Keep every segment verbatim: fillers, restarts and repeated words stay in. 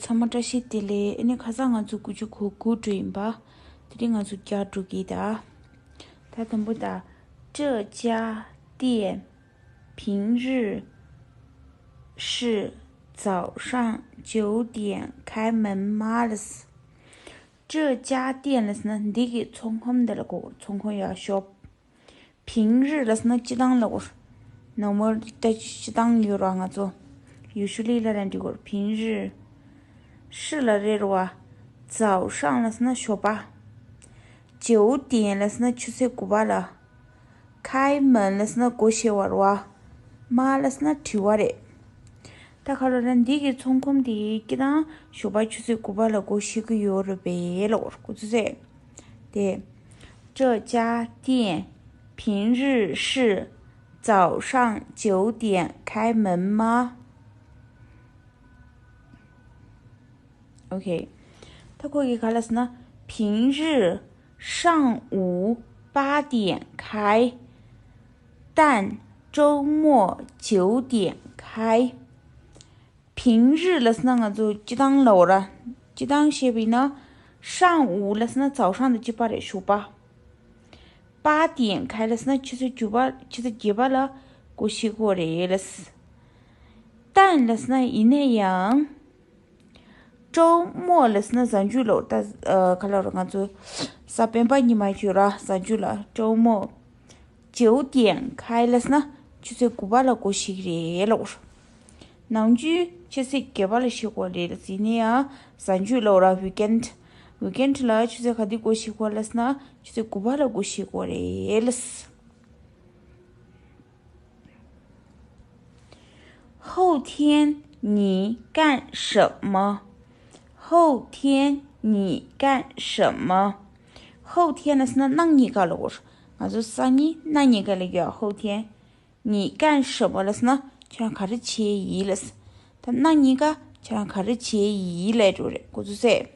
ཚང་མ་བཀྲ་ཤིས་བདེ་ལེགས། ཨ་ནི་ཁ་སང་ང་ཚོ་དགུ་བཅུ་གོ་དགུ་འགྲོ་ཡིན་པ། དེ་རིང་ང་ཚོ་བརྒྱ་འགྲོ་གི་ད། ད་དང་པོ་ད། 这家店 平日是早上九点开门吗？ 这家店 ལབ་ཟེར་ན་འདི་གི་ཚོང་ཁང་འདི་ལ་གོ། ཚོང་ཁང་ཡ་ཤོབ། 平日 ལབ་ཟེར་ན་སྤྱི་བཏང་ལ་གོ། ནོར་མལ་ད་སྤྱི་བཏང་ཡོད་ར་ང་ཚོ། usually ལབ་ན་འགྲིག་གོ། 平日 是 ལ་རེད་ར་བ། 早上 ལབ་ཟེར་ན་ཞོགས་པ། 九点 ལབ་ཟེར་ན་ཆུ་ཚོད་དགུ་པ་ལ། 开门 ལབ་ཟེར་ན་སྒོ་ཕྱེ་བ་རེད་བ། 吗 ལབ་ཟེར་ན་དྲི་བ་རེད། ད་ག་ལབ་ན་འདི་གི་ཚོང་ཁང་དེ་སྤྱི་བཏང་ཞོགས་པ་ཆུ་ཚོད་དགུ་པ་ལ་སྒོ་ཕྱེ་གི་ཡོད་རེད་པས་ལབ་གོ། སྐུ་ཚེ་ཟེར། དེ། 这家店平日是早上九点开门吗？OK。 ད་ཁོ་གི་ག་ལབ་ཟེར་ན། 平日上午八点开，但周末九点开。 平日 ལབ་ཟེར་ན་ང་ཚོ་སྤྱི་བཏང་ལབ་ར། སྤྱི་བཏང་བཤད་པ་ཡིན་ན། 上午 ལབ་ཟེར་ན་早上 དང་གཅིག་པ་རེད། ཞོགས་པ། 八点开 ལབ་ཟེར་ན་ཆུ་ཚོད་བཅུ་པ། ཆུ་ཚོད་བརྒྱད་པ་ལ་སྒོ་ཕྱེ་གི་རེད་ལབ། 但 ལབ་ཟེར་ན་ཡིན་ན་ཡང་། 周末 ལབ་ཟེར་ན་གཟའ་མཇུག་ལབ། ད་ཨ་ག་ལབ་ར་ང་ཚོ་གཟའ་སྤེན་པ་ཉི་མ་ཡོད་ར། གཟའ་མཇུག་ལ། 周末 九点开 ལབ་ཟེར་ན་ཆུ་ཚོད་དགུ་པ་ལ་སྒོ་ཕྱེ་གི་རེད་ལབ། ནམ་རྒྱུན་ཆུ་ཚོད་བརྒྱད་པ་ལ་ཕྱེ་གི་རེད་ལབ། ཡིན་ན་ཡང་གཟའ་མཇུག་ལབ་ར། weekend། weekend ལ་ཆུ་ཚོད་ག་དུས་སྒོ་ཕྱེ་གི་ལབ་ཟེར་ན་ཆུ་ཚོད་དགུ་པ་ལ་སྒོ་ཕྱེ་གི་རེད་ལབ། 后天你干什么？后天你干什么？ 后天 ལབ་ཟེར་ན་གནངས་ཉིན་ཀ་ལབ་གོ། ང་ཚོ་སང་ཉིན་གནངས་ཉིན་ཀ་ལབ་ཀྱི་ཡོད། 后天 你干什么 ལབ་ཟེར་ན་ཁྱེད་རང་ག་རེ་བྱས་ཡིན་ལབ། ད་གནངས་ཉིན་ཀ་ཁྱེད་རང་ག་རེ་བྱས་ཡིན་ལབ་འགྲོ་རེད། སྐུ་ཚེ་ཟེར།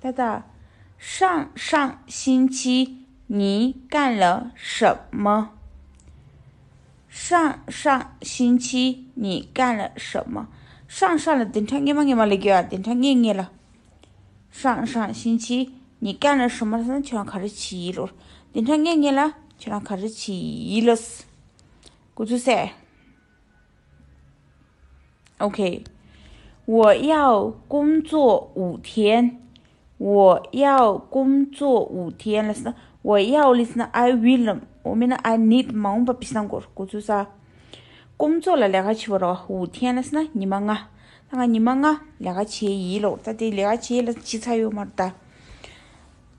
ད་ད། 上上星期你干了什么？上上星期你干了什么？ 上上 ལ་བདུན་ཕྲག་སྔོན་མ་སྔོན་མ་ལབ་ཀྱི་ཡོད། བདུན་ཕྲག་སྔོན་སྔོན་ལ། 上上星期你干了什么 ཟེར་ན་ཁྱེད་རང་ག་རེ་བྱས་ཡིན་ལབ། བདུན་ཕྲག་སྔོན་སྔོན་ལ་ཁྱེད་རང་ག་རེ་བྱས་ཡིན་ལབ། སྐུ་ཚེ་ཟེར། OK。 我要工作五天。 我要工作五天 ལབ་ཟེར་ན། 我要 ལབ་ཟེར་ན་I will། འོ་མིན་ན་I need། མ་འོངས་པ་བྱེད་སྟངས་སྐོར། སྐུ་ཚེ་ཟེར། 工作 ལ་ལས་ཀ་བྱེད་པ་རེད་བ། 五天 ལབ་ཟེར་ན་ཉི་མ་ལྔ། ད་ང་ཉི་མ་ལྔ་ལས་ཀ་བྱས་ཡིན་ལབ། ད་དེ་ལས་ཀ་བྱས་ལབ་བྱས་ཚར་ཡོད་མ་རེད་ད།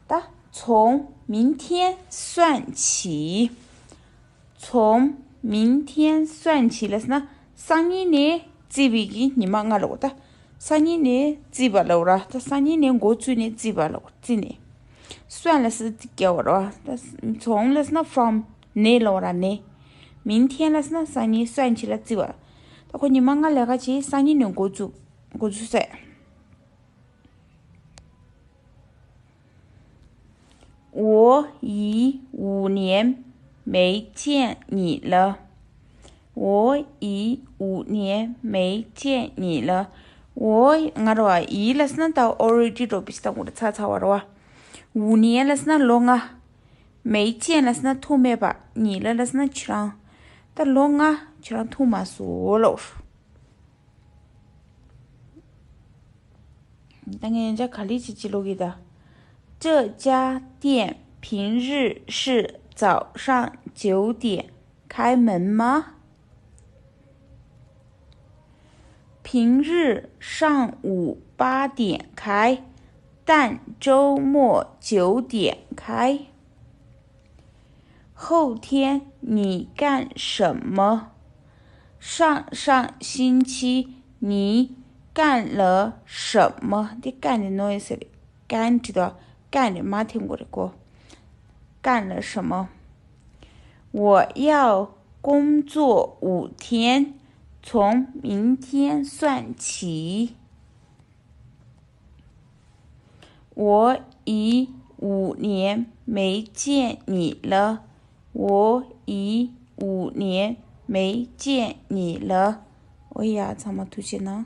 ད། 从明天算起。 从明天算起 ལབ་ཟེར་ན་སང་ཉིན་ནས་བརྩིས་པའི་གི་ཉི་མ་ལྔ་ལབ་གོ། ད་སང་ཉིན་ནས་བརྩིས་པ་ལབ་ར། ད་སང་ཉིན་ནས་འགོ་བཙུགས་ནས་བརྩིས་པ་ལབ་གོ། བརྩིས་ནས། 算 ལབ་ཟེར་ན་བརྩི་བ་ར། ད་从 ལབ་ཟེར་ན་from། ནས་ལབ་ར། ནས། 明天 ལབ་ཟེར་ན་སང་ཉིན། 算起 ལ་བརྩིས་པ། ད་ཁོ་ཉི་མ་ལྔ་ལས་ཀ་བྱས། སང་ཉིན་ནས་འགོ་བཙུགས། འགོ་བཙུགས་ཟེར། 我已五年没见你了。 我已五年没见你了。 我 ང་ར་བ། 已 ལབ་ཟེར་ན་ད་already འགྲོ་བྱེད་སྟངས་སྐོར་ཚར་ཚར་བ་ར་བ། 五年 ལབ་ཟེར་ན་ལོ་ལྔ། 没见 ལབ་ཟེར་ན་ཐུག་མེད་པ། 你了 ལབ་ཟེར་ན་ཁྱེད་རང་། ད་ལོ་ལྔ་ཁྱེད་རང་ཐུག་མ་སོང་ལབ། ད་ངས་ཡང་བསྐྱར་ག་ལེར་ཅིག་ཅིག་ཀློག་གི་ད། 这家店平日是早上九点开门吗？平日上午八点开，但周末九点开。 后天你干什么？上上星期你干了什么？ འདི་干 ནི་ནོར་ཡོད་ས་རེད། 干 བྲིས་དང་干 རེད། མ་འཐེན་དགོས་རེད་གོ། 干了什么？我要工作五天，从明天算起。 我已五年没见你了。我已五年没见你了。 ཨོ་ཡ། ཚང་མ་ཐུགས་རྗེ་གནང་།